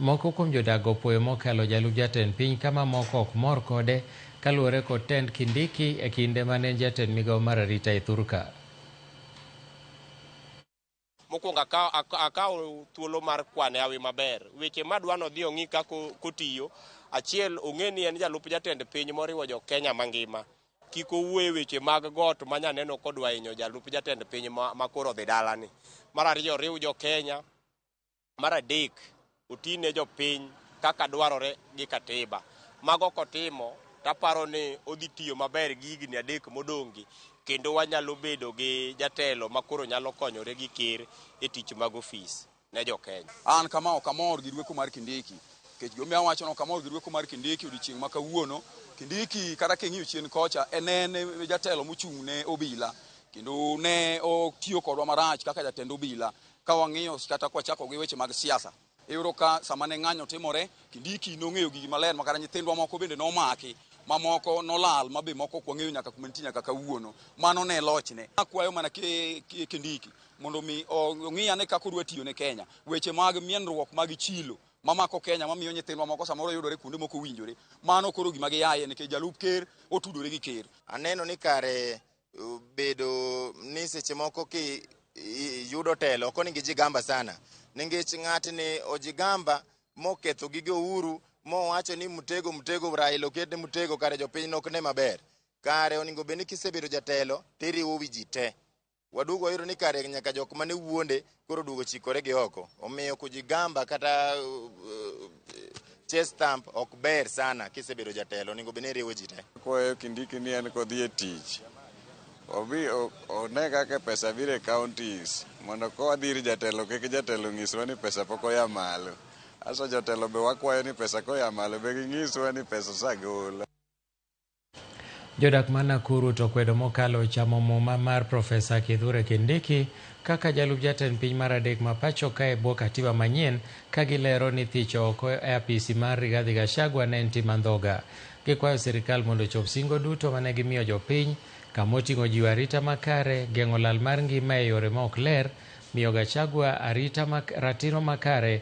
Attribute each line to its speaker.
Speaker 1: Moko kuom jodak opuoyo mokalo jalup jatend piny ka mamoko ok mor kode kaluwore kod tend Kindiki e kinde mane en jatend migawo mar arita e thurka.
Speaker 2: Mokwongo akawo thuolo mar kwane hawi maber. Weche madwa nodhi ong'i kaka kotiyo. Achiel, ong'e ni en jalup jatend piny moriwo jo Kenya mangima. Kik owuo e weche mag got ma nyaneno kodwa hinyo jalup jatend piny ma koro odhi dalani. Mar ariyo, oriw jo Kenya. Mar adek, oti ne jopiny kaka dwarore gi katiba. Mago kotimo, taparo ni odhi tiyo maber gi higni 3 modong' gi, kendo wanyalo bedo gi jatelo ma koro nyalo konyore gi ker e tich mag ofis ne jo Kenya.
Speaker 3: An kama ok amor gi rweko mar Kindiki. Nikech gimomiyo awacho ni ok amor gi rweko mar Kindiki odiochieng' ma kawuono, Kindiki kata king'iyo chien kocha en en jatelo mochung' ne obila kendo ne otiyo kodwa marach kaka jatend obila. Ka wang'iyo kata kwachako gi weche mag siasa, iyudo ka sama ne ng'anyo timore, Kindiki nong'eyo gigi maler makata nyithindwa moko bende nomaki, mamoko nolal ma be moko ok wang'eyo nyaka kuma nitie nyaka kawuono. Mano ne lochne. Akwayo mana Kindiki mondo mi ong'i ane kaka odwa tiyo ne Kenya. Weche mag mienruok mag chilo mamako Kenya mamiyo nyithindwa moko samoro yudore kuonde mok owinjore. Mano koro gima giyaye nikech jalup ker otudore gi ker.
Speaker 4: Aneno ni kare bedo ni seche moko ki yudo telo ok onego ijigamba sana, nikech ng'atni ojigamba moketho gige Uhuru mowacho ni Mutego Mutego Raila oketne Mutego, kare jopiny nok ne maber. Kare onego bed ni kisebedo jatelo tiriwo wi ji te. Waduogo wayudo ni kare nyaka jok mane wuonde koro duogo chikore gi oko. Omiyo kujigamba kata chest thump ok ber sana kisebedo jatelo, onego bed ni iriwo ji te.
Speaker 5: Kwayo Kindiki ni en kodhi e tich, obi one kaka pesa biro e counties mondo kowadhi ir jatelo kik jatelo nyiswa ni pesa pok oya malo. Aso jotelo be wakwayo ni pesa koya malo be ginyiswa ni pesa osegol.
Speaker 1: Jodak ma Nakuru to kwedo mokalo chamo muma mar Profesa Kithure Kindiki kaka jalup jatend piny mar adek ma pacho ka e bwo katiba manyien ka gilero ni thicho oko e apisi mar Rigathi Gachagua ne en tim andhoga. Gikwayo sirikal mondo ochop singo duto mane gimiyo jopiny kamoting'o jiwo arita makare, geng'o lal mar ngima e yore ma ok ler, miyo Gachagua arita ratiro makare.